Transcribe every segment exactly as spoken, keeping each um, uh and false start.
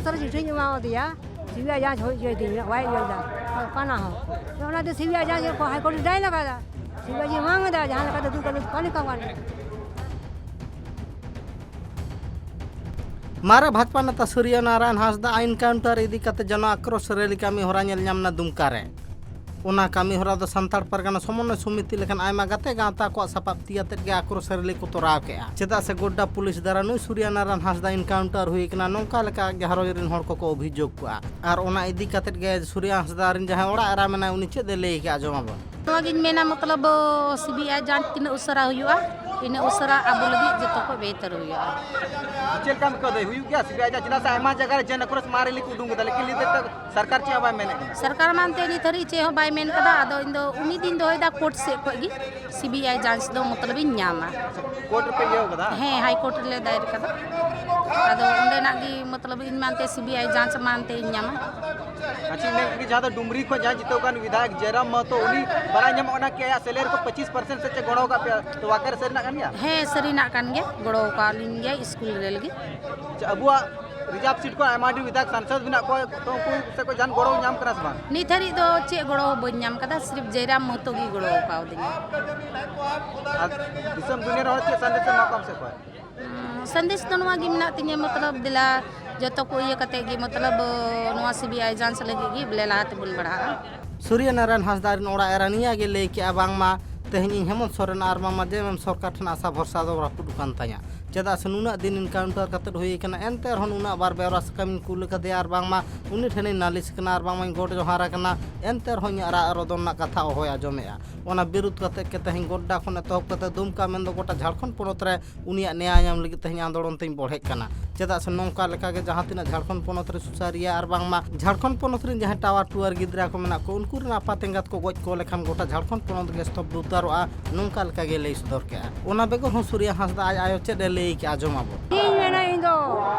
ᱥᱟᱨ ᱪᱤᱴᱷᱤᱧ ᱮᱢᱟᱣᱟᱫᱮᱭᱟ, ᱥᱤᱵᱤᱟᱭ ᱡᱟᱸᱪ ᱦᱩᱭ ᱦᱚᱪᱚᱭ ᱛᱤᱧ ᱢᱮ, ᱵᱟᱭ ᱤᱭᱟᱹᱭᱮᱫᱟ᱾ ᱠᱟᱱᱟ ᱦᱚᱸ᱾ ᱛᱚ ᱚᱱᱟᱛᱮ ᱥᱤᱵᱤᱟᱭ ᱡᱟᱸᱪ ᱠᱚ ᱦᱟᱭ ᱠᱳᱨᱴ ᱨᱮ ᱰᱟᱭ ᱞᱟᱜᱟᱣᱮᱫᱟ᱾ ᱥᱤᱵᱤᱟᱭ ᱡᱮ ᱵᱟᱝ ᱮᱫᱟ, ᱡᱟᱦᱟᱸ ᱞᱮᱠᱟᱛᱮ ᱫᱩ ᱠᱟᱹᱢᱤ ᱠᱟᱹᱢᱤ ᱠᱟᱱ᱾ ᱢᱟᱨᱮ ᱵᱷᱟᱡᱽᱯᱟ ᱱᱮᱛᱟ ᱥᱩᱨᱭᱚ ᱱᱟᱨᱟᱭᱚᱱ ᱦᱟᱸᱥᱫᱟ ᱮᱱᱠᱟᱣᱩᱱᱴᱟᱨ ᱤᱫᱤ ᱠᱟᱛᱮ ᱡᱚᱱᱚ ᱟᱠᱨᱳᱥ ᱨᱮᱞᱤ ᱠᱟᱹᱢᱤ ᱦᱚᱨᱟ ᱧᱮᱞ ᱧᱟᱢ ᱮᱱᱟ ᱫᱩᱢᱠᱟ ᱨᱮ᱾ ᱚᱱᱟ ᱠᱟᱹᱢᱤ ᱦᱚᱨᱟ ᱫᱚ ᱥᱟᱱᱛᱟᱲ ᱯᱟᱨᱜᱟᱱᱟ ᱥᱚᱢᱚᱱᱱᱚᱭ ᱥᱚᱢᱤᱛᱤ ᱞᱮᱠᱟᱱ ᱟᱭᱢᱟ ᱜᱟᱛᱮ ᱜᱟᱶᱛᱟ ᱠᱚᱣᱟᱜ ᱥᱟᱯᱟᱵ ᱛᱤ ᱟᱛᱮᱫ ᱜᱮ ᱟᱠᱨᱳᱥ ᱨᱮᱞᱤ ᱠᱚ ᱛᱚᱨᱟᱣ ᱠᱮᱫᱼᱟ᱾ ᱪᱮᱫᱟᱜ ᱥᱮ ᱜᱳᱰᱰᱟ ᱯᱩᱞᱤᱥ ᱫᱟᱨᱟ ᱱᱩᱭ ᱥᱩᱨᱭᱚ ᱱᱟᱨᱟᱭᱚᱱ ᱦᱟᱸᱥᱫᱟ ᱮᱱᱠᱟᱣᱩᱱᱴᱟᱨ ᱦᱩᱭ ᱟᱠᱟᱱᱟ, ᱱᱚᱝᱠᱟ ᱞᱮᱠᱟ ᱜᱷᱟᱨᱚᱸᱡᱽ ᱨᱮᱱ ᱦᱚᱲ ᱠᱚᱠᱚ ᱚᱵᱷᱤᱡᱳᱜᱽ ᱠᱚᱜᱼᱟ᱾ ᱟᱨ ᱚᱱᱟ ᱤᱫᱤ ᱠᱟᱛᱮᱫ ᱜᱮ ᱥᱩᱨᱭᱚ ᱦᱟᱸᱥᱫᱟ ᱨᱮᱱ ᱡᱟᱦᱟᱸᱭ ᱚᱲᱟᱜ ᱮᱨᱟ ᱢᱮᱱᱟᱭ, ᱩᱱᱤ ᱪᱮᱫ ᱮ ᱞᱟᱹᱭ ᱠᱮᱫᱼᱟ, ᱟᱸᱡᱚᱢ ᱟᱵᱚᱱ᱾ ᱱᱚᱣᱟ ᱜᱤᱧ ᱢᱮᱱᱟ, ᱢᱚᱛᱞᱚᱵ, ᱥᱤᱵᱤᱟᱭ ᱡᱟᱸᱪ ᱛᱤᱱᱟᱹᱜ ᱩᱥᱟᱹᱨᱟ ᱦᱩᱭᱩᱜᱼᱟ, ᱤᱱᱟᱹᱜ ᱩᱥᱟᱹᱨᱟ ᱟᱵᱚ ᱞᱟᱹᱜᱤᱫ ᱡᱚᱛᱚ ᱠᱷᱚᱱ ᱵᱮᱦᱛᱟᱨ ᱦᱩᱭᱩᱜᱼᱟ᱾ ᱪᱮᱫ ᱞᱮᱠᱟ ᱢᱮᱱ ᱠᱟᱫᱟ, ᱦᱩᱭᱩᱜ ᱜᱮᱭᱟ ᱥᱤᱵᱤᱟᱭ ᱡᱟᱸᱪ? ᱪᱮᱫᱟᱜ ᱥᱮ ᱟᱭᱢᱟ ᱡᱟᱭᱜᱟ ᱨᱮ ᱡᱮᱱ ᱟᱠᱨᱳᱥ ᱢᱟᱨ ᱨᱮᱞᱤ ᱠᱚ ᱩᱰᱩᱝ ᱠᱮᱫᱟ, ᱞᱮᱠᱤᱱ ᱱᱤᱛ ᱛᱮ ᱥᱚᱨᱠᱟᱨ ᱪᱮᱫ ᱦᱚᱸ ᱵᱟᱭ ᱢᱮᱱᱮᱫ ᱠᱟᱱᱟ᱾ ᱥᱚᱨᱠᱟᱨ ᱢᱟ ᱮᱱᱛᱮ ᱱᱤᱛ ᱦᱟᱹᱨᱤᱡ ᱪᱮᱫ ᱦᱚᱸ ᱵᱟᱭ ᱢᱮᱱ ᱠᱟᱫᱟ᱾ ᱟᱫᱚ ᱤᱧ ᱫᱚ ᱩᱢᱤᱫ ᱤᱧ ᱫᱚᱦᱚᱭᱮᱫᱟ ᱠᱳᱨᱴ ᱥᱮᱫ ᱠᱷᱚᱱ ᱜᱮ ᱥᱤᱵᱤᱟᱭ ᱡᱟᱸᱪ ᱫᱚ ᱢᱚᱛᱞᱚᱵ ᱤᱧ ᱧᱟᱢᱟ᱾ ᱠᱳᱨᱴ ᱨᱮᱯᱮ ᱤᱭᱟᱹ ᱠᱟᱫᱟ? ᱦᱮᱸ, ᱦᱟᱭ ᱠᱳᱨᱴ ᱨᱮᱞᱮ ᱫᱟᱭᱮᱨ ᱠᱟᱫᱟ᱾ ᱟᱫᱚ ᱚᱸᱰᱮᱱᱟᱜ ᱜᱮ ᱢᱚᱛᱞᱚᱵ ᱤᱧ ᱢᱟ ᱮᱱᱛᱮ ᱥᱤᱵᱤᱟᱭ ᱡᱟᱸᱪ ᱢᱟ ᱮᱱᱛᱮ ᱤᱧ ᱧᱟᱢᱟ᱾ ᱟᱪᱪᱷᱟ, ᱤᱱᱟᱹ ᱜᱮ ᱡᱟᱦᱟᱸ ᱫᱚ ᱰᱩᱢᱨᱤ ᱠᱷᱚᱱ ᱡᱟᱦᱟᱸᱭ ᱡᱤᱛᱟᱹᱣ ᱠᱟᱱ ᱵᱤᱫᱷᱟᱭᱚᱠ ᱡᱚᱭᱨᱟᱢ ᱢᱟᱦᱟᱛᱚ, ᱩᱱᱤ ᱵᱟᱲᱟᱭ ᱧᱟᱢᱚᱜ ᱠᱟᱱᱟ ᱠᱤ ᱟᱭᱟᱜ ᱥᱮᱞᱟᱨᱤ ᱠᱚ ᱯᱚᱸᱪᱤᱥ ᱯᱟᱨᱥᱮᱱᱴ ᱥᱮ ᱪᱮᱫ ᱜᱚᱲᱚ ᱟᱠᱟᱫ ᱯᱮᱭᱟ? ᱛᱚ ᱣᱟᱠᱟᱨ ᱥᱟᱹᱨᱤᱱᱟᱜ ᱠᱟᱱ ᱜᱮᱭᱟ? ᱦᱮᱸ, ᱥᱟᱹᱨᱤᱱᱟᱜ ᱠᱟᱱ ᱜᱮᱭᱟ, ᱜᱚᱲᱚ ᱟᱠᱟᱫ ᱞᱤᱧ ᱜᱮᱭᱟ ᱥᱠᱩᱞ ᱨᱮ ᱞᱟᱹᱜᱤᱫ᱾ ᱟᱪᱪᱷᱟ, ᱟᱵᱚᱣᱟᱜ ᱨᱤᱡᱟᱨᱵᱷ ᱥᱤᱴ ᱠᱷᱚᱱ ᱟᱭᱢᱟ ᱰᱷᱮᱨ ᱵᱤᱫᱷᱟᱭᱚᱠ ᱥᱟᱝᱥᱚᱫ ᱢᱮᱱᱟᱜ ᱠᱚᱣᱟ, ᱛᱚ ᱩᱱᱠᱩ ᱥᱮᱫ ᱠᱷᱚᱱ ᱡᱟᱦᱟᱱ ᱜᱚᱲᱚ ᱧᱟᱢ ᱠᱟᱱᱟ ᱥᱮ ᱵᱟᱝ? ᱱᱤᱛ ᱦᱟᱹᱨᱤᱡ ᱫᱚ ᱪᱮᱫ ᱜᱚᱲᱚ ᱦᱚᱸ ᱵᱟᱹᱧ ᱧᱟᱢ ᱠᱟᱫᱟ, ᱥᱤᱨᱤᱯ ᱡᱚᱭᱨᱟᱢ ᱢᱟᱦᱟᱛᱚ ᱜᱮ ᱜᱚᱲᱚ ᱟᱠᱟᱣᱫᱤᱧᱟ᱾ ᱟᱨ ᱫᱤᱥᱚᱢ ᱫᱩᱱᱤᱭᱟᱹ ᱨᱮ ᱦᱚᱲ ᱪᱮᱫ ᱥᱟᱸᱫᱮᱥ ᱮᱢ ᱮᱢᱟ ᱠᱚᱣᱟ ᱟᱢ ᱥᱮᱫ ᱠᱷᱚᱱ? ᱩᱸ, ᱥᱟᱸᱫᱮᱥ ᱫᱚ ᱱᱚᱣᱟ ᱜᱮ ᱢᱮᱱᱟᱜ ᱛᱤᱧᱟᱹ, ᱢᱚᱛᱞᱚᱵ, ᱫᱮᱞᱟ, ᱡᱚᱛᱚ ᱠᱚ ᱤᱭᱟᱹ ᱠᱟᱛᱮ ᱜᱮ, ᱢᱚᱛᱞᱚᱵ, ᱱᱚᱣᱟ ᱥᱤᱵᱤᱟᱭ ᱡᱟᱸᱪ ᱞᱟᱹᱜᱤᱫ ᱜᱮ ᱵᱚᱞᱮ ᱞᱟᱦᱟ ᱛᱮᱵᱚᱱ ᱵᱟᱲᱦᱟᱜᱼᱟ᱾ ᱥᱩᱨᱭᱚ ᱱᱟᱨᱟᱭᱚᱱ ᱦᱟᱸᱥᱫᱟ ᱨᱮᱱ ᱚᱲᱟᱜ ᱮᱨᱟ ᱱᱤᱭᱟᱹ ᱜᱮ ᱞᱟᱹᱭ ᱠᱮᱜᱼᱟ, ᱵᱟᱝᱢᱟ ᱛᱮᱦᱮᱧ ᱤᱧ ᱦᱮᱢᱚᱱᱛ ᱥᱚᱨᱮᱱ ᱟᱨ ᱵᱟᱝᱢᱟ ᱡᱮ ᱮᱢ ᱮᱢ ᱥᱚᱨᱠᱟᱨ ᱴᱷᱮᱱ ᱟᱥᱟ ᱵᱷᱚᱨᱥᱟ ᱫᱚ ᱨᱟᱹᱯᱩᱫ ᱟᱠᱟᱱ ᱛᱟᱭᱟ᱾ ᱪᱮᱫᱟᱜ ᱥᱮ ᱱᱩᱱᱟᱹᱜ ᱫᱤᱱ ᱮᱱᱠᱟᱣᱩᱱᱴᱟᱨ ᱠᱟᱛᱮᱫ ᱦᱩᱭ ᱟᱠᱟᱱᱟ, ᱮᱱᱛᱮ ᱨᱮᱦᱚᱸ ᱱᱩᱱᱟᱹᱜ ᱵᱟᱨ ᱵᱮᱣᱨᱟ ᱥᱟᱠᱟᱢ ᱤᱧ ᱠᱩᱞ ᱟᱠᱟᱫᱮᱭᱟ ᱟᱨ ᱵᱟᱝᱢᱟ ᱩᱱᱤ ᱴᱷᱮᱱᱤᱧ ᱱᱟᱞᱤᱥ ᱟᱠᱟᱱᱟ ᱟᱨ ᱵᱟᱝᱢᱟᱧ ᱜᱚᱰ ᱡᱚᱦᱟᱨ ᱟᱠᱟᱱᱟ, ᱮᱱᱛᱮ ᱨᱮᱦᱚᱸ ᱤᱧᱟᱹᱜ ᱨᱟᱜ ᱨᱚᱫᱚᱱ ᱨᱮᱱᱟᱜ ᱠᱟᱛᱷᱟ ᱚᱦᱚᱭ ᱟᱸᱡᱚᱢᱮᱜᱼᱟ᱾ ᱚᱱᱟ ᱵᱤᱨᱩᱫᱷ ᱠᱟᱛᱮᱫ ᱜᱮ ᱛᱮᱦᱮᱧ ᱜᱚᱰᱰᱟ ᱠᱷᱚᱱ ᱮᱛᱚᱦᱚᱵ ᱠᱟᱛᱮ ᱫᱩᱢᱠᱟ ᱢᱮᱱᱫᱚ ᱜᱚᱴᱟ ᱡᱷᱟᱲᱠᱷᱚᱸᱰ ᱯᱚᱱᱚᱛ ᱨᱮ ᱩᱱᱤᱭᱟᱜ ᱱᱮᱭᱟᱭ ᱧᱟᱢ ᱞᱟᱹᱜᱤᱫ ᱛᱮᱦᱮᱧ ᱟᱱᱫᱳᱲᱚᱱ ᱛᱮᱧ ᱵᱚᱲᱦᱮᱜ ᱠᱟᱱᱟ᱾ ᱪᱮᱫᱟᱜ ᱥᱮ ᱱᱚᱝᱠᱟ ᱞᱮᱠᱟᱜᱮ ᱡᱟᱦᱟᱸ ᱛᱤᱱᱟᱹᱜ ᱡᱷᱟᱲᱠᱷᱚᱸᱰ ᱯᱚᱱᱚᱛ ᱨᱮ ᱥᱩᱥᱟᱹᱨᱤᱭᱟᱹ ᱟᱨ ᱵᱟᱝᱢᱟ ᱡᱷᱟᱲᱠᱷᱚᱸᱰ ᱯᱚᱱᱚᱛ ᱨᱮᱱ ᱡᱟᱦᱟᱸᱭ ᱴᱟᱣᱟᱨ ᱴᱩᱣᱟᱨ ᱜᱤᱫᱽᱨᱟᱹ ᱠᱚ ᱢᱮᱱᱟᱜ ᱠᱚ, ᱩᱱᱠᱩ ᱨᱮᱱ ᱟᱯᱟᱛ ᱮᱸᱜᱟᱛ ᱠᱚ ᱜᱚᱡ ᱠᱚ ᱞᱮᱠᱷᱟᱱ ᱜᱚᱴᱟ ᱡᱷᱟᱲᱠᱷᱚᱸᱰ ᱯᱚᱱᱚᱛ ᱜᱮ ᱥᱛᱚᱵᱫᱷ ᱩᱛᱟᱹᱨᱚᱜᱼᱟ, ᱱᱚᱝᱠᱟ ᱞᱮᱠᱟᱜᱮ ᱞᱟᱹᱭ ᱥᱚᱫᱚᱨ ᱠᱮᱜᱼᱟ᱾ ᱚᱱᱟ ᱵᱮᱜᱚᱨ ᱦᱚᱸ ᱥᱩᱨᱭᱟ ᱦᱟᱸᱥᱫᱟ ᱟᱡ ᱟᱭᱳ ᱪᱮᱫ ᱮ ᱞᱟᱹᱭ ᱠᱮᱜᱼᱟ, ᱟᱸᱡᱚᱢ ᱟᱵᱚᱱ᱾ ᱤᱧ ᱢᱮᱱᱟ, ᱤᱧ ᱫᱚ,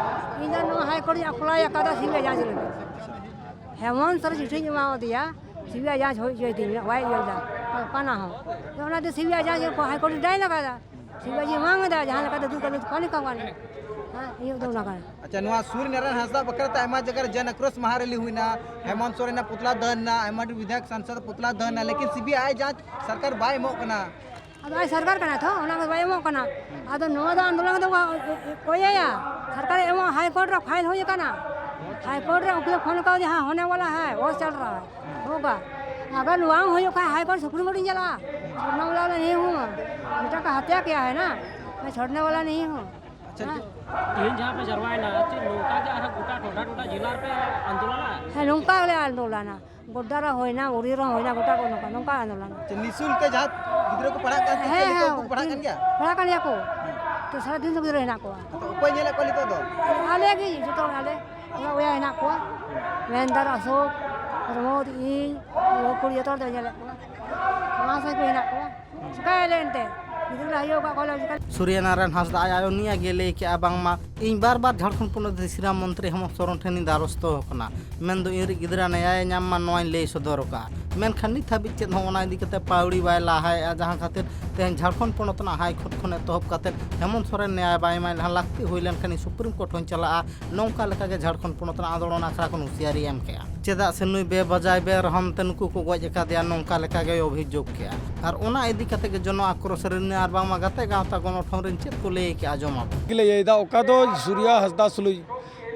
ᱤᱧ ᱫᱚ ᱱᱚᱣᱟ ᱦᱟᱭ ᱠᱳᱨᱴ ᱤᱧ ᱟᱯᱞᱟᱭ ᱟᱠᱟᱫᱟ ᱥᱤᱵᱤᱟᱭ ᱡᱟᱸᱪ ᱞᱟᱹᱜᱤᱫ᱾ ᱦᱮᱢᱚᱱᱛ ᱥᱚᱨᱮᱱ ᱪᱤᱴᱷᱤᱧ ᱮᱢᱟᱣᱟᱫᱮᱭᱟ, ᱥᱤᱵᱤᱟᱭ ᱡᱟᱸᱪ ᱦᱩᱭ ᱦᱚᱪᱚᱭ ᱛᱤᱧ ᱢᱮ, ᱵᱟᱭ ᱤᱭᱟᱹ ᱞᱮᱫᱟ᱾ ᱠᱟᱱᱟ ᱦᱚᱸ᱾ ᱛᱚ ᱚᱱᱟᱛᱮ ᱥᱤᱵᱤᱟᱭ ᱡᱟᱸᱪ ᱠᱚ ᱦᱟᱭ ᱠᱳᱨᱴ ᱨᱮ ᱰᱟᱭ ᱞᱟᱜᱟᱣᱫᱟ᱾ ᱥᱤᱵᱤᱟᱭ ᱡᱮ ᱵᱟᱝ ᱮᱫᱟ, ᱡᱟᱦᱟᱸ ᱞᱮᱠᱟᱛᱮ ᱫᱩ ᱠᱟᱹᱢᱤ ᱠᱟᱹᱢᱤ ᱠᱟᱱ᱾ ᱤᱭᱟᱹ ᱫᱚ ᱚᱱᱟ ᱠᱟᱱᱟ᱾ ᱟᱪᱪᱷᱟ, ᱱᱚᱣᱟ ᱥᱩᱨᱭᱚ ᱱᱟᱨᱟᱭᱚᱱ ᱦᱟᱸᱥᱫᱟ ᱵᱟᱠᱷᱨᱟ ᱛᱮ ᱟᱭᱢᱟ ᱡᱟᱭᱜᱟ ᱨᱮ ᱡᱚᱱ ᱟᱠᱨᱳᱥ ᱢᱟᱦᱟ ᱨᱮᱞᱤ ᱦᱩᱭᱱᱟ, ᱦᱮᱢᱚᱱᱛ ᱥᱚᱨᱮᱱᱟᱜ ᱯᱩᱛᱞᱟ ᱫᱚᱦᱚᱱ ᱮᱱᱟ, ᱟᱭᱢᱟ ᱰᱷᱮᱨ ᱵᱤᱫᱷᱟᱭᱚᱠ ᱥᱟᱝᱥᱚᱫ ᱯᱩᱛᱞᱟ ᱫᱚᱦᱚᱱ ᱮᱱᱟ, ᱞᱮᱠᱤᱱ ᱥᱤᱵᱤᱟᱭ ᱡᱟᱸᱪ ᱥᱚᱨᱠᱟᱨ ᱵᱟᱭ ᱮᱢᱚᱜ ᱠᱟᱱᱟ᱾ ᱟᱫᱚ ᱟᱡ ᱥᱚᱨᱠᱟᱨ ᱠᱟᱱᱟᱭ ᱛᱚ, ᱚᱱᱟ ᱠᱚᱫᱚ ᱵᱟᱭ ᱮᱢᱚᱜ ᱠᱟᱱᱟ᱾ ᱟᱫᱚ ᱱᱚᱣᱟ ᱫᱚ ᱟᱱᱫᱳᱞᱚᱱ ᱫᱚ ᱚᱠᱚᱭ ᱮᱢᱟ? ᱥᱚᱨᱠᱟᱨᱮ ᱮᱢᱚᱜ, ᱦᱟᱭ ᱠᱳᱨᱴ ᱨᱮ ᱯᱷᱟᱭᱤᱞ ᱦᱩᱭ ᱟᱠᱟᱱᱟ᱾ ᱦᱟᱭ ᱠᱳᱨᱴ ᱨᱮ ᱩᱠᱤᱞ ᱯᱷᱳᱱ ᱠᱟᱣᱫᱮᱭᱟ, ᱦᱮᱸ, ᱦᱳᱱᱮ ᱣᱟᱞᱟ ᱦᱟᱭ, ᱵᱚᱦᱩᱛ ᱪᱚᱞ ᱨᱟᱦᱟ ᱦᱟᱭ, ᱦᱳᱜᱟ᱾ ᱟᱜᱟᱨ ᱱᱚᱣᱟ ᱦᱩᱭᱩᱜ ᱠᱷᱟᱱ ᱦᱟᱭ ᱠᱳᱨᱴ ᱥᱩᱯᱨᱤᱢ ᱠᱳᱨᱴ ᱤᱧ ᱪᱟᱞᱟᱜᱼᱟ᱾ ᱪᱷᱳᱲᱱᱮ ᱣᱟᱞᱟ ᱱᱤᱭᱮ ᱦᱚᱸ, ᱵᱮᱴᱟ ᱠᱟ ᱦᱟᱛᱭᱟ ᱠᱤᱭᱟ ᱦᱟᱭ ᱱᱟ, ᱪᱷᱳᱲᱱᱮ ᱣᱟᱞᱟ ᱱᱤᱭᱮ ᱦᱚᱸ᱾ ᱟᱪᱪᱷᱟ, ᱦᱮᱸ᱾ ᱛᱮᱦᱮᱧ ᱡᱟᱦᱟᱸ ᱯᱮ ᱡᱟᱨᱣᱟᱭᱮᱱᱟ, ᱪᱮᱫ ᱱᱚᱝᱠᱟ ᱜᱮ ᱟᱨᱦᱚᱸ ᱜᱚᱴᱟ ᱴᱚᱴᱷᱟ ᱴᱚᱴᱷᱟ ᱡᱮᱞᱟ ᱨᱮᱯᱮ ᱟᱱᱫᱳᱞᱚᱱᱟ? ᱦᱮᱸ, ᱱᱚᱝᱠᱟ ᱜᱮᱞᱮ ᱟᱱᱫᱳᱞᱚᱱᱟ᱾ ᱜᱳᱰᱰᱟ ᱨᱮ ᱦᱩᱭᱱᱟ, ᱩᱨᱤ ᱨᱮ ᱦᱩᱭᱱᱟ, ᱜᱚᱴᱟ ᱠᱚ ᱱᱚᱝᱠᱟ, ᱱᱚᱝᱠᱟ ᱟᱱᱫᱳᱞᱚᱱ᱾ ᱟᱪᱪᱷᱟ, ᱱᱤᱥᱩᱞᱠ ᱛᱮ ᱡᱟᱦᱟᱸ ᱜᱤᱫᱽᱨᱟᱹ ᱠᱚ ᱯᱟᱲᱦᱟᱜ ᱠᱟᱱ ᱛᱟᱦᱮᱸᱫ, ᱦᱮᱸ, ᱪᱮᱫ ᱞᱮᱠᱟ ᱦᱮᱸ, ᱩᱱᱠᱩ ᱠᱚ ᱯᱟᱲᱦᱟᱜ ᱠᱟᱱ ᱜᱮᱭᱟ? ᱯᱟᱲᱦᱟᱜ ᱠᱟᱱ ᱜᱮᱭᱟ ᱠᱚ᱾ ᱦᱮᱸ᱾ ᱛᱚ ᱥᱟᱨᱟ ᱫᱤᱱ ᱫᱚ ᱜᱤᱫᱽᱨᱟᱹ ᱦᱮᱱᱟᱜ ᱠᱚᱣᱟ᱾ ᱟᱫᱚ ᱚᱠᱚᱭ ᱧᱮᱞᱮᱫ ᱠᱚᱣᱟ ᱱᱤᱛᱚᱜ ᱫᱚ? ᱟᱞᱮ ᱜᱮ, ᱡᱚᱛᱚ ᱦᱚᱲ ᱟᱞᱮ᱾ ᱚᱲᱟᱜ ᱚᱲᱟᱜ ᱦᱮᱱᱟᱜ ᱠᱚᱣᱟ᱾ ᱢᱮᱱᱫᱟᱨ ᱚᱥᱳᱠ, ᱯᱨᱚᱢᱳᱫ, ᱤᱧ, ᱵᱟᱹᱦᱩ ᱠᱩᱲᱤ ᱡᱚᱛᱚ ᱦᱚᱲ ᱫᱚ ᱧᱮᱞᱮᱫ ᱠᱚᱣᱟ᱾ ᱚᱱᱟ ᱥᱟᱶ ᱠᱚ ᱦᱮᱱᱟᱜ ᱠᱚᱣᱟ᱾ ᱪᱤᱠᱟᱭᱟᱞᱮ ᱮᱱᱛᱮ? ᱜᱤᱫᱽᱨᱟᱹ ᱞᱮ ᱦᱟᱭᱚ ᱟᱠᱟᱫ ᱠᱚᱣᱟ ᱞᱮ, ᱪᱤᱠᱟ? ᱥᱩᱨᱭᱚ ᱱᱟᱨᱟᱭᱚᱱ ᱦᱟᱸᱥᱫᱟ ᱟᱡ ᱟᱭᱳ ᱱᱤᱭᱟᱹ ᱜᱮ ᱞᱟᱹᱭ ᱠᱮᱜᱼᱟ, ᱵᱟᱝᱢᱟ ᱤᱧ ᱵᱟᱨ ᱵᱟᱨ ᱡᱷᱟᱲᱠᱷᱚᱸᱰ ᱯᱚᱱᱚᱛ ᱥᱤᱨᱟ ᱢᱚᱱᱛᱨᱤ ᱦᱮᱢᱚᱱᱛ ᱥᱚᱨᱮᱱ ᱴᱷᱮᱱᱤᱧ ᱫᱟᱨᱚᱥᱛᱚ ᱟᱠᱟᱱᱟ, ᱢᱮᱱᱫᱚ ᱤᱧ ᱨᱤᱡ ᱜᱤᱫᱽᱨᱟᱹ ᱱᱮᱭᱟᱭᱮ ᱧᱟᱢ ᱢᱟ, ᱱᱚᱣᱟᱧ ᱞᱟᱹᱭ ᱥᱚᱫᱚᱨ ᱟᱠᱟᱫᱼᱟ᱾ ᱢᱮᱱᱠᱷᱟᱱ ᱱᱤᱛ ᱦᱟᱹᱵᱤᱡ ᱪᱮᱫ ᱦᱚᱸ ᱚᱱᱟ ᱤᱫᱤ ᱠᱟᱛᱮ ᱯᱟᱹᱣᱲᱤ ᱵᱟᱭ ᱞᱟᱦᱟᱭᱮᱫᱼᱟ, ᱡᱟᱦᱟᱸ ᱠᱷᱟᱹᱛᱤᱨ ᱛᱮᱦᱮᱧ ᱡᱷᱟᱲᱠᱷᱚᱸᱰ ᱯᱚᱱᱚᱛ ᱨᱮᱱᱟᱜ ᱦᱟᱭ ᱠᱳᱨᱴ ᱠᱷᱚᱱ ᱮᱛᱚᱦᱚᱵ ᱠᱟᱛᱮ ᱦᱮᱢᱚᱱᱛ ᱥᱚᱨᱮᱱ ᱱᱮᱭᱟᱭ ᱵᱟᱭ ᱮᱢᱟᱭ ᱞᱮᱠᱷᱟᱱ ᱞᱟᱹᱠᱛᱤ ᱦᱩᱭ ᱞᱮᱱᱠᱷᱟᱱ ᱤᱧ ᱥᱩᱯᱨᱤᱢ ᱠᱳᱨᱴ ᱦᱚᱸᱧ ᱪᱟᱞᱟᱜᱼᱟ᱾ ᱱᱚᱝᱠᱟ ᱞᱮᱠᱟᱜᱮ ᱡᱷᱟᱲᱠᱷᱚᱸᱰ ᱯᱚᱱᱚᱛ ᱨᱮᱱᱟᱜ ᱟᱱᱫᱳᱞᱚᱱ ᱟᱠᱷᱲᱟ ᱠᱷᱚᱱ ᱦᱩᱸᱥᱤᱭᱟᱨᱤ ᱮᱢ ᱠᱮᱜᱼᱟ᱾ ᱪᱮᱫᱟᱜ ᱥᱮ ᱱᱩᱭ ᱵᱮᱵᱟᱡᱟᱭ ᱵᱮᱨᱚᱦᱚᱢ ᱛᱮ ᱱᱩᱠᱩ ᱠᱚ ᱜᱚᱡ ᱟᱠᱟᱫᱮᱭᱟ, ᱱᱚᱝᱠᱟ ᱞᱮᱠᱟᱜᱮ ᱚᱵᱷᱤᱡᱳᱜᱽ ᱠᱮᱜᱼᱟ᱾ ᱟᱨ ᱚᱱᱟ ᱤᱫᱤ ᱠᱟᱛᱮ ᱜᱮ ᱡᱚᱱᱚ ᱟᱠᱨᱳᱥ ᱨᱤᱱ ᱟᱨ ᱵᱟᱝᱢᱟ ᱜᱟᱛᱮ ᱜᱟᱶᱛᱟ ᱜᱚᱱᱚᱴᱷᱚᱱ ᱨᱤᱱ ᱪᱮᱫ ᱠᱚ ᱞᱟᱹᱭ ᱠᱮᱜᱼᱟ, ᱟᱸᱡᱚᱢ ᱟᱵᱚᱱ᱾ ᱞᱟᱹᱭ ᱮᱫᱟ, ᱚᱠᱟ ᱫᱚ ᱥᱩᱨᱭᱟ ᱦᱟᱸᱥᱫᱟ ᱥᱩᱞᱩᱡ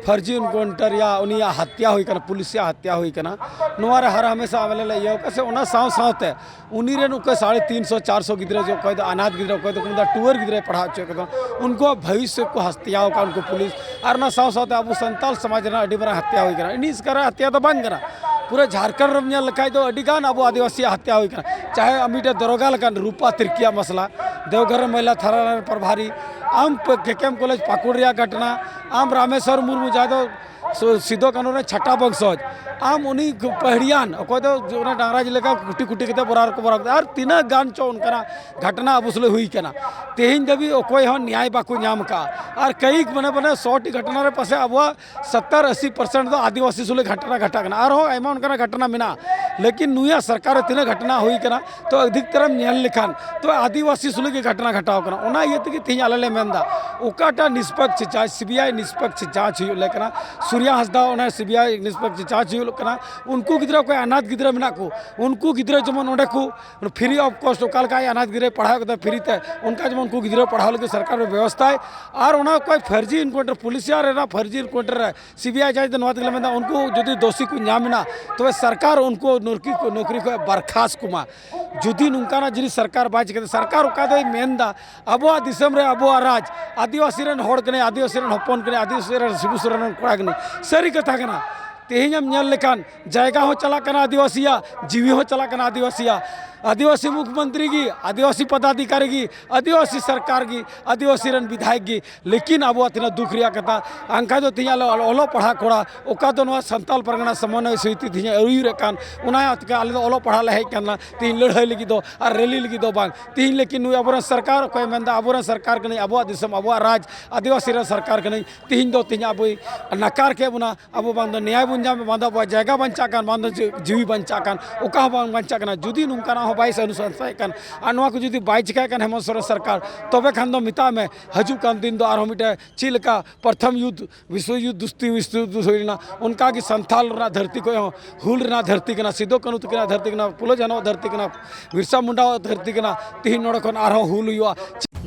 ᱯᱷᱟᱨᱡᱤ ᱮᱱᱠᱟᱣᱩᱱᱴᱟᱨ ᱭᱟ ᱩᱱᱤᱭᱟᱜ ᱦᱟᱛᱭᱟ ᱦᱩᱭ ᱠᱟᱱᱟ, ᱯᱩᱞᱤᱥ ᱭᱟᱜ ᱦᱟᱛᱭᱟ ᱦᱩᱭ ᱠᱟᱱᱟ, ᱱᱚᱣᱟ ᱨᱮ ᱦᱟᱨ ᱦᱟᱢᱮᱥᱟ ᱟᱞᱮ ᱞᱮ ᱤᱭᱟᱹ ᱠᱟᱜᱼᱟ᱾ ᱥᱮ ᱚᱱᱟ ᱥᱟᱶ ᱥᱟᱶᱛᱮ ᱩᱱᱤ ᱨᱮᱱ ᱚᱠᱚᱭ ᱥᱟᱲᱮ ᱛᱤᱱ ᱥᱚ, ᱪᱟᱨ ᱥᱚ ᱜᱤᱫᱽᱨᱟᱹ, ᱡᱮ ᱚᱠᱚᱭ ᱫᱚ ᱟᱱᱟᱛᱷ ᱜᱤᱫᱽᱨᱟᱹ, ᱚᱠᱚᱭ ᱫᱚ ᱠᱚ ᱢᱮᱛᱟ ᱴᱩᱣᱟᱹᱨ ᱜᱤᱫᱽᱨᱟᱹᱭ ᱯᱟᱲᱦᱟᱣ ᱦᱚᱪᱚᱭᱮᱫ ᱠᱚ, ᱩᱱᱠᱩᱣᱟᱜ ᱵᱷᱚᱵᱤᱥᱥᱚ ᱠᱚ ᱦᱟᱛᱭᱟᱣ ᱟᱠᱟᱫ ᱩᱱᱠᱩ ᱯᱩᱞᱤᱥ᱾ ᱟᱨ ᱚᱱᱟ ᱥᱟᱶ ᱥᱟᱶᱛᱮ ᱟᱵᱚ ᱥᱟᱱᱛᱟᱲ ᱥᱚᱢᱟᱡᱽ ᱨᱮᱱᱟᱜ ᱟᱹᱰᱤ ᱢᱟᱨᱟᱝ ᱦᱟᱛᱭᱟ ᱦᱩᱭ ᱠᱟᱱᱟ᱾ ᱤᱱᱤ ᱤᱥᱠᱟᱨᱟ ᱦᱟᱛᱭᱟ ᱫᱚ ᱵᱟᱝ ᱠᱟᱱᱟ, ᱯᱩᱨᱟᱹ ᱡᱷᱟᱲᱠᱷᱚᱸᱰ ᱨᱮᱢ ᱧᱮᱞ ᱞᱮᱠᱷᱟᱡ ᱫᱚ ᱟᱹᱰᱤ ᱜᱟᱱ ᱟᱵᱚ ᱟᱹᱫᱤᱵᱟᱹᱥᱤᱭᱟᱜ ᱦᱟᱛᱭᱟ ᱦᱩᱭ ᱠᱟᱱᱟ᱾ ᱪᱟᱦᱮ ᱟᱢ ᱢᱤᱫᱴᱮᱡ ᱫᱚᱨᱚᱜᱟ ᱞᱮᱠᱟᱱ ᱨᱩᱯᱟ ᱛᱤᱨᱠᱤᱭᱟᱜ ᱢᱟᱥᱞᱟ, ᱫᱮᱣᱜᱷᱚᱨ ᱨᱮ ᱢᱚᱦᱤᱞᱟ ᱛᱷᱟᱱᱟ ᱨᱮᱱ ᱯᱨᱚᱵᱷᱟᱨᱤ, ᱟᱢ ᱠᱮ ᱠᱮ ᱮᱢ ᱠᱚᱞᱮᱡᱽ ᱯᱟᱹᱠᱩᱲ ᱨᱮᱭᱟᱜ ᱜᱷᱚᱴᱱᱟ, ᱟᱢ ᱨᱟᱢᱮᱥᱣᱚᱨ ᱢᱩᱨᱢᱩ ᱡᱟᱦᱟᱸᱭ ᱫᱚ ᱥᱩ-, ᱥᱤᱫᱚ ᱠᱟᱹᱱᱩ ᱨᱮᱱ ᱪᱷᱟᱴᱟ ᱵᱚᱝᱥᱚᱡᱽ, ᱟᱢ ᱩᱱᱤ ᱯᱟᱹᱦᱲᱤᱭᱟᱱ, ᱚᱠᱚᱭ ᱫᱚ ᱚᱱᱟ ᱰᱟᱝᱨᱟ ᱡᱤᱞ ᱞᱮᱠᱟ ᱠᱩᱴᱤ ᱠᱩᱴᱤ ᱠᱟᱛᱮ ᱵᱚᱨᱟ ᱨᱮᱠᱚ ᱵᱚᱨᱟ ᱠᱟᱛᱮ, ᱟᱨ ᱛᱤᱱᱟᱹᱜ ᱜᱟᱱ ᱪᱚ ᱚᱱᱠᱟᱱᱟᱜ ᱜᱷᱟᱴᱱᱟ ᱟᱵᱚ ᱥᱟᱞᱟᱜ ᱦᱩᱭ ᱠᱟᱱᱟ᱾ ᱛᱮᱦᱮᱧ ᱫᱷᱟᱹᱵᱤᱡ ᱚᱠᱚᱭ ᱦᱚᱸ ᱱᱮᱭᱟᱭ ᱵᱟᱠᱚ ᱧᱟᱢ ᱠᱟᱜᱼᱟ᱾ ᱟᱨ ᱠᱟᱹᱭᱤᱠ ᱢᱟᱱᱮ ᱢᱟᱱᱮ ᱥᱚ ᱴᱤ ᱜᱷᱟᱴᱱᱟ ᱨᱮ ᱯᱟᱥᱮ ᱟᱵᱚᱣᱟᱜ ᱥᱚᱛᱛᱚᱨ ᱟᱥᱤ ᱯᱟᱨᱥᱮᱱᱴ ᱫᱚ ᱟᱹᱫᱤᱵᱟᱹᱥᱤ ᱥᱟᱞᱟᱜ ᱜᱷᱟᱴᱱᱟ ᱜᱷᱟᱴᱟᱜ ᱠᱟᱱᱟ᱾ ᱟᱨᱦᱚᱸ ᱟᱭᱢᱟ ᱚᱱᱠᱟᱱᱟᱜ ᱜᱷᱟᱴᱱᱟ ᱢᱮᱱᱟᱜᱼᱟ, ᱞᱮᱠᱤᱱ ᱱᱩᱭᱟᱜ ᱥᱚᱨᱠᱟᱨ ᱨᱮ ᱛᱤᱱᱟᱹᱜ ᱜᱷᱟᱴᱱᱟ ᱦᱩᱭ ᱠᱟᱱᱟ, ᱛᱚ ᱟᱹᱫᱷᱤᱠᱛᱟᱨᱮᱢ ᱧᱮᱞ ᱞᱮᱠᱷᱟᱱ ᱛᱚ ᱟᱹᱫᱤᱵᱟᱹᱥᱤ ᱥᱩᱞᱩᱠ ᱜᱮ ᱜᱷᱟᱴᱱᱟ ᱜᱷᱟᱴᱟᱣ ᱠᱟᱱᱟ᱾ ᱚᱱᱟ ᱤᱭᱟᱹ ᱛᱮᱜᱮ ᱛᱮᱦᱮᱧ ᱟᱞᱮ ᱞᱮ ᱢᱮᱱᱫᱟ, ᱚᱠᱟᱴᱟᱜ ᱱᱤᱥᱯᱚᱠᱥ ᱡᱟᱸᱪ, ᱥᱤ ᱵᱤ ᱟᱭ ᱱᱤᱥᱯᱚᱠᱥ ᱡᱟᱸᱪ ᱦᱩᱭᱩᱜ ᱞᱮ ᱠᱟᱱᱟ, ᱥᱩᱨᱭᱟ ᱦᱟᱸᱥᱫᱟ ᱚᱱᱟ ᱥᱤ ᱵᱤ ᱟᱭ ᱱᱤᱥᱯᱚᱠᱥ ᱡᱟᱸᱪ ᱦᱩᱭᱩᱜ ᱠᱟᱱᱟ᱾ ᱩᱱᱠᱩ ᱜᱤᱫᱽᱨᱟᱹ, ᱚᱠᱚᱭ ᱚᱱᱟᱛᱷ ᱜᱤᱫᱽᱨᱟᱹ ᱢᱮᱱᱟᱜ ᱠᱚ, ᱩᱱᱠᱩ ᱜᱤᱫᱽᱨᱟᱹ ᱡᱮᱢᱚᱱ ᱚᱸᱰᱮ ᱠᱚ free of cost, ᱚᱠᱟ ᱞᱮᱠᱟ ᱟᱡ ᱚᱱᱟᱛᱷ ᱜᱤᱫᱽᱨᱟᱹᱭ ᱯᱟᱲᱦᱟᱣ ᱠᱮᱫᱟ free ᱛᱮ, ᱚᱱᱠᱟ ᱡᱮᱢᱚᱱ ᱩᱱᱠᱩ ᱜᱤᱫᱽᱨᱟᱹ ᱯᱟᱲᱦᱟᱣ ᱞᱟᱹᱜᱤᱫ ᱥᱚᱨᱠᱟᱨ ᱵᱮᱵᱚᱥᱛᱷᱟᱭ᱾ ᱟᱨ ᱚᱱᱟ ᱚᱠᱚᱭ ᱯᱷᱟᱨᱡᱤ ᱤᱱᱠᱟᱣᱩᱱᱴᱟᱨ, ᱯᱩᱞᱤᱥᱤᱭᱟ ᱨᱮᱱᱟᱜ ᱯᱷᱟᱨᱡᱤ ᱤᱱᱠᱟᱣᱩᱱᱴᱟᱨ ᱨᱮ ᱥᱤ ᱵᱤ ᱟᱭ ᱡᱟᱸᱪ ᱫᱚ ᱱᱚᱣᱟ ᱛᱮᱜᱮ ᱞᱮ ᱢᱮᱱᱫᱟ, ᱩᱱᱠᱩ ᱡᱩᱫᱤ ᱫᱳᱥᱤ ᱠᱚ ᱧᱟᱢ ᱮᱱᱟ, ᱛᱚᱵᱮ ᱥᱚᱨᱠᱟᱨ ᱩᱱᱠᱩ ᱱᱚᱠᱨᱤ ᱠᱚ, ᱱᱚᱠᱨᱤ ᱠᱷᱚᱱ ᱵᱚᱨᱠᱷᱟᱥᱛ ᱠᱚᱢᱟ᱾ ᱡᱩᱫᱤ ᱱᱚᱝᱠᱟᱱᱟᱜ ᱡᱤᱱᱤᱥ ᱥᱚᱨᱠᱟᱨ ᱵᱟᱭ ᱪᱤᱠᱟᱹᱭᱟ, ᱥᱚᱨᱠᱟᱨ ᱚᱠᱟ ᱫᱚᱭ ᱢᱮᱱᱫᱟ, ᱟᱵᱚᱣᱟᱜ ᱫᱤᱥᱚᱢ ᱨᱮ ᱟᱵᱚᱣᱟᱜ ᱨᱟᱡᱽ, ᱟᱹᱫᱤᱵᱟᱹᱥᱤ ᱨᱮᱱ ᱦᱚᱲ ᱠᱟᱱᱟᱭ, ᱟᱹᱫᱤᱵᱟᱹᱥᱤ ᱨᱮᱱ ᱦᱚᱯᱚᱱ ᱠᱟᱱᱟᱭ, ᱟᱹᱫᱤᱵᱟᱹᱥᱤ ᱨᱮᱱ ᱥᱤᱵᱩ ᱥᱚᱨᱮᱱ ᱨᱮᱱ ᱠᱚᱲᱟ ᱠᱟᱱᱟᱭ, ᱥᱟᱹᱨᱤ ᱠᱟᱛᱷᱟ ᱠᱟᱱᱟ᱾ ᱛᱮᱦᱮᱧ ᱮᱢ ᱧᱮᱞ ᱞᱮᱠᱷᱟᱱ ᱡᱟᱭᱜᱟ ᱦᱚᱸ ᱪᱟᱞᱟᱜ ᱠᱟᱱᱟ ᱟᱹᱫᱤᱵᱟᱹᱥᱤᱭᱟᱜ, ᱡᱤᱣᱤ ᱦᱚᱸ ᱪᱟᱞᱟᱜ ᱠᱟᱱᱟ ᱟᱹᱫᱤᱵᱟᱹᱥᱤᱭᱟᱜ᱾ ᱟᱹᱫᱤᱵᱟᱹᱥᱤ ᱢᱩᱠᱷᱭᱚᱢᱚᱱᱛᱨᱤ ᱜᱮ, ᱟᱹᱫᱤᱵᱟᱹᱥᱤ ᱯᱚᱫᱟᱫᱷᱤᱠᱟᱨᱤ ᱜᱮ, ᱟᱹᱫᱤᱵᱟᱹᱥᱤ ᱥᱚᱨᱠᱟᱨ ᱜᱮ, ᱟᱹᱫᱤᱵᱟᱹᱥᱤ ᱨᱮᱱ ᱵᱤᱫᱷᱟᱭᱚᱠ ᱜᱮ, ᱞᱮᱠᱤᱱ ᱟᱵᱚᱣᱟᱜ ᱛᱤᱱᱟᱹᱜ ᱫᱩᱠ ᱨᱮᱭᱟᱜ ᱠᱟᱛᱷᱟ᱾ ᱮᱱᱠᱷᱟᱱ ᱫᱚ ᱛᱮᱦᱮᱧ ᱟᱞᱮ ᱚᱞᱚᱜ ᱯᱟᱲᱦᱟᱜ ᱠᱚᱲᱟ, ᱚᱠᱟ ᱫᱚ ᱱᱚᱣᱟ ᱥᱟᱱᱛᱟᱞ ᱯᱟᱨᱜᱟᱱᱟ ᱥᱚᱢᱚᱱᱚᱭ ᱥᱚᱢᱤᱛᱤ ᱛᱮᱦᱮᱧ ᱟᱹᱭᱩᱨᱮᱫ ᱠᱟᱱ, ᱚᱱᱟ ᱛᱮᱜᱮ ᱟᱞᱮ ᱫᱚ ᱚᱞᱚᱜ ᱯᱟᱲᱦᱟᱜ ᱞᱮ ᱦᱮᱡ ᱠᱟᱱᱟ ᱛᱮᱦᱮᱧ ᱞᱟᱹᱲᱦᱟᱹᱭ ᱞᱟᱹᱜᱤᱫ ᱫᱚ ᱟᱨ ᱨᱮᱞᱤ ᱞᱟᱹᱜᱤᱫ ᱫᱚ ᱵᱟᱝ᱾ ᱛᱮᱦᱮᱧ ᱞᱮᱠᱤᱱ ᱱᱩᱭ ᱟᱵᱚᱨᱮᱱ ᱥᱚᱨᱠᱟᱨ, ᱚᱠᱚᱭᱮ ᱢᱮᱱᱫᱟ ᱟᱵᱚᱨᱮᱱ ᱥᱚᱨᱠᱟᱨ ᱠᱟᱹᱱᱟᱹᱧ, ᱟᱵᱚᱣᱟᱜ ᱫᱤᱥᱚᱢ, ᱟᱵᱚᱣᱟᱜ ᱨᱟᱡᱽ, ᱟᱹᱫᱤᱵᱟᱹᱥᱤ ᱨᱮᱱ ᱥᱚᱨᱠᱟᱨ ᱠᱟᱹᱱᱟᱹᱧ, ᱛᱮᱦᱮᱧ ᱫᱚ ᱛᱮᱦᱮᱧ ᱟᱵᱚᱭ ᱱᱟᱠᱟᱨ ᱠᱮᱫ ᱵᱚᱱᱟ᱾ ᱟᱵᱚ ᱵᱟᱝ ᱫᱚ ᱱᱮᱭᱟᱭ ᱵᱚᱱ ᱧᱟᱢ, ᱵᱟᱝ ᱫᱚ ᱟᱵᱚᱣᱟᱜ ᱡᱟᱭᱜᱟ ᱵᱟᱧᱪᱟᱜ ᱠᱟᱱ, ᱵᱟᱝ ᱫᱚ ᱡᱤ-, ᱡᱤᱣᱤ ᱵᱟᱧᱪᱟᱜ ᱠᱟᱱ, ᱚᱠᱟ ᱦᱚᱸ ᱵᱟᱝ ᱵᱟᱧᱪᱟᱜ ᱠᱟᱱᱟ᱾ ᱡᱩᱫᱤ ᱱᱚᱝᱠᱟᱱᱟᱜ ᱦᱚᱸ ᱵᱟᱭ ᱚᱱᱩᱥᱟᱥᱚᱱᱮᱫ ᱠᱟᱱ ᱟᱨ ᱱᱚᱣᱟ ᱠᱚ ᱡᱩᱫᱤ ᱵᱟᱭ ᱪᱤᱠᱟᱹᱭ ᱠᱟᱱ ᱦᱮᱢᱚᱱᱛ ᱥᱚᱨᱮᱱ ᱥᱚᱨᱠᱟᱨ, ᱛᱚᱵᱮ ᱠᱷᱟᱱ ᱫᱚ ᱢᱮᱛᱟᱜ ᱢᱮ ᱦᱤᱡᱩᱜ ᱠᱟᱱ ᱫᱤᱱ ᱫᱚ ᱟᱨᱦᱚᱸ ᱢᱤᱫᱴᱮᱱ ᱪᱮᱫ ᱞᱮᱠᱟ ᱯᱨᱚᱛᱷᱚᱢ ᱭᱩᱫᱽᱫᱷ, ᱵᱤᱥᱥᱚ ᱭᱩᱫᱽᱫᱷ, ᱫᱩᱥᱛᱤ ᱵᱤᱥᱥᱚ ᱭᱩᱫᱽᱫᱷ ᱦᱩᱭ ᱞᱮᱱᱟ, ᱚᱱᱠᱟᱜᱮ ᱥᱟᱱᱛᱷᱟᱞ ᱨᱮᱱᱟᱜ ᱫᱷᱟᱹᱨᱛᱤ ᱠᱷᱚᱱ ᱦᱚᱸ ᱦᱩᱞ ᱨᱮᱱᱟᱜ ᱫᱷᱟᱹᱨᱛᱤ ᱠᱟᱱᱟ, ᱥᱤᱫᱩ ᱠᱟᱹᱱᱦᱩ ᱛᱟᱹᱠᱤᱱᱟᱜ ᱫᱷᱟᱹᱨᱛᱤ ᱠᱟᱱᱟ, ᱯᱷᱩᱞᱳ ᱡᱷᱟᱱᱚᱣᱟᱜ ᱫᱷᱟᱹᱨᱛᱤ ᱠᱟᱱᱟ, ᱵᱤᱨᱥᱟ ᱢᱩᱱᱰᱟᱣᱟᱜ ᱫᱷᱟᱹᱨᱛᱤ ᱠᱟᱱᱟ᱾ ᱛᱮᱦᱮᱧ ᱱᱚᱰᱮ ᱠᱷᱚᱱ ᱟᱨᱦᱚᱸ ᱦᱩᱞ ᱦᱩᱭᱩᱜᱼᱟ᱾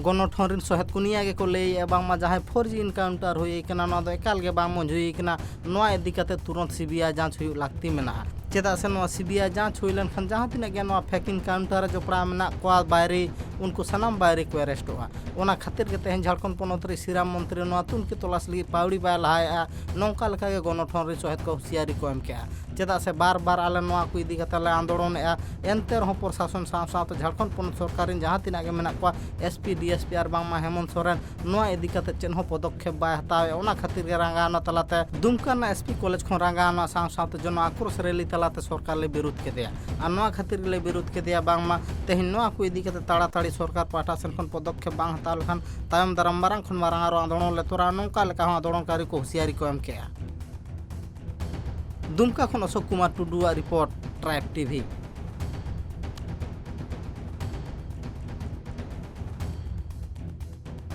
ᱜᱚᱱᱚᱴᱷᱚᱱ ᱨᱮᱱ ᱥᱚᱦᱮᱫ ᱠᱚ ᱱᱤᱭᱟᱹ ᱜᱮᱠᱚ ᱞᱟᱹᱭᱮᱫᱼᱟ, ᱵᱟᱝᱢᱟ ᱡᱟᱦᱟᱸᱭ ᱯᱷᱚᱨᱡᱤ ᱤᱱᱠᱟᱣᱩᱱᱴᱟᱨ ᱦᱩᱭ ᱠᱟᱱᱟ, ᱱᱚᱣᱟ ᱫᱚ ᱮᱠᱟᱞ ᱜᱮ ᱵᱟᱝ ᱢᱚᱡᱽ ᱦᱩᱭ ᱠᱟᱱᱟ, ᱱᱚᱣᱟ ᱤᱫᱤ ᱠᱟᱛᱮ ᱛᱩᱨᱚᱱᱛ ᱥᱤ ᱵᱤ ᱟᱭ ᱡᱟᱸᱪ ᱦᱩᱭᱩᱜ ᱞᱟᱹᱠᱛᱤ ᱢᱮᱱᱟᱜᱼᱟ᱾ ᱪᱮᱫᱟᱜ ᱥᱮ ᱱᱚᱣᱟ ᱥᱤᱵᱤᱟᱭ ᱡᱟᱸᱪ ᱦᱩᱭ ᱞᱮᱱᱠᱷᱟᱱ ᱡᱟᱦᱟᱸ ᱛᱤᱱᱟᱹᱜ ᱜᱮ ᱱᱚᱣᱟ ᱯᱷᱮᱠ ᱤᱱᱠᱟᱣᱩᱱᱴᱟᱨ ᱨᱮ ᱡᱚᱯᱲᱟᱣ ᱢᱮᱱᱟᱜ ᱠᱚᱣᱟ ᱵᱟᱭᱨᱤ, ᱩᱱᱠᱩ ᱥᱟᱱᱟᱢ ᱵᱟᱭᱨᱤ ᱠᱚ ᱮᱨᱮᱥᱴᱚᱜᱼᱟ᱾ ᱚᱱᱟ ᱠᱷᱟᱹᱛᱤᱨ ᱜᱮ ᱛᱮᱦᱮᱧ ᱡᱷᱟᱲᱠᱷᱚᱸᱰ ᱯᱚᱱᱚᱛ ᱨᱮ ᱥᱤᱨᱟᱢ ᱢᱚᱱᱛᱨᱤ ᱱᱚᱣᱟ ᱛᱩᱱᱠᱷᱤ ᱛᱚᱞᱟᱥ ᱞᱟᱹᱜᱤᱫ ᱯᱟᱹᱣᱲᱤ ᱵᱟᱭ ᱞᱟᱦᱟᱭᱮᱫᱼᱟ, ᱱᱚᱝᱠᱟ ᱞᱮᱠᱟᱜᱮ ᱜᱚᱱᱚᱴᱷᱚᱱ ᱨᱮᱱ ᱥᱚᱦᱮᱫ ᱠᱚ ᱦᱩᱸᱥᱤᱭᱟᱨᱤ ᱠᱚ ᱮᱢ ᱠᱮᱜᱼᱟ᱾ ᱪᱮᱫᱟᱜ ᱥᱮ ᱵᱟᱨ ᱵᱟᱨ ᱟᱞᱮ ᱱᱚᱣᱟ ᱠᱚ ᱤᱫᱤ ᱠᱟᱛᱮ ᱞᱮ ᱟᱱᱫᱳᱲᱚᱱᱮᱜᱼᱟ, ᱮᱱᱛᱮ ᱨᱮᱦᱚᱸ ᱯᱨᱚᱥᱟᱥᱚᱱ ᱥᱟᱶ ᱥᱟᱶᱛᱮ ᱡᱷᱟᱲᱠᱷᱚᱸᱰ ᱯᱚᱱᱚᱛ ᱥᱚᱨᱠᱟᱨ ᱨᱮᱱ ᱡᱟᱦᱟᱸ ᱛᱤᱱᱟᱹᱜ ᱜᱮ ᱢᱮᱱᱟᱜ ᱠᱚᱣᱟ, S P, D S P R ᱵᱟᱝᱢᱟ ᱦᱮᱢᱚᱱᱛ ᱥᱚᱨᱮᱱ, ᱱᱚᱣᱟ ᱤᱫᱤ ᱠᱟᱛᱮ ᱪᱮᱫ ᱦᱚᱸ ᱯᱚᱫᱚᱠᱷᱮᱯ ᱵᱟᱭ ᱦᱟᱛᱟᱣᱮᱫᱼᱟ᱾ ᱚᱱᱟ ᱠᱷᱟᱹᱛᱤᱨ ᱜᱮ ᱨᱟᱸᱜᱟᱣᱱᱟ ᱛᱟᱞᱟᱛᱮ ᱫᱩᱢᱠᱟ ᱨᱮᱱᱟᱜ ᱮᱥ ᱯᱤ ᱠᱚᱞᱮᱡᱽ ᱠᱷᱚᱱ ᱨᱟᱸᱜᱟᱣᱱᱟ ᱥᱟᱶ ᱥᱟᱶᱛᱮ ᱡᱚᱱᱚ ᱟᱠᱨᱳᱥ ᱨᱮᱞᱤ ᱛᱟᱞᱟᱛᱮ ᱥᱚᱨᱠᱟᱨ ᱞᱮ ᱵᱤᱨᱩᱫᱷ ᱠᱮᱫᱮᱭᱟ᱾ ᱟᱨ ᱱᱚᱣᱟ ᱠᱷᱟᱹᱛᱤᱨ ᱜᱮᱞᱮ ᱵᱤᱨᱩᱫᱷ ᱠᱮᱫᱮᱭᱟ, ᱵᱟᱝᱢᱟ ᱛᱮᱦᱮᱧ ᱱᱚᱣᱟ ᱠᱚ ᱤᱫᱤ ᱠᱟᱛᱮ ᱛᱟᱲᱟᱛᱟᱲᱤ ᱥᱚᱨᱠᱟᱨ ᱯᱟᱦᱴᱟ ᱥᱮᱱ ᱠᱷᱚᱱ ᱯᱚᱫᱚᱠᱷᱮᱯ ᱵᱟᱝ ᱦᱟᱛᱟᱣ ᱞᱮᱠᱷᱟᱱ ᱛᱟᱭᱚᱢ ᱫᱟᱨᱟᱢ ᱢᱟᱨᱟᱝ ᱠᱷᱚᱱ ᱢᱟᱨᱟᱝ ᱟᱨᱚ ᱟᱱᱫᱳᱲᱚᱱ ᱞᱮ ᱛᱚᱨᱟᱣᱟ, ᱱᱚᱝᱠᱟ ᱞᱮᱠᱟ ᱦᱚᱸ ᱟᱱᱫᱳᱲᱚᱱᱠᱟᱨᱤ ᱠᱚ ᱦᱩᱸᱥᱤᱭᱟᱨᱤ ᱠᱚ ᱮᱢ ᱠᱮᱜᱼᱟ᱾ ᱫᱩᱢᱠᱟ ᱠᱷᱚᱱ ᱚᱥᱳᱠ ᱠᱩᱢᱟᱨ ᱴᱩᱰᱩᱣᱟᱜ ᱨᱤᱯᱳᱨᱴ, ᱴᱨᱟᱭᱤᱵᱽ ᱴᱤᱵᱷᱤ᱾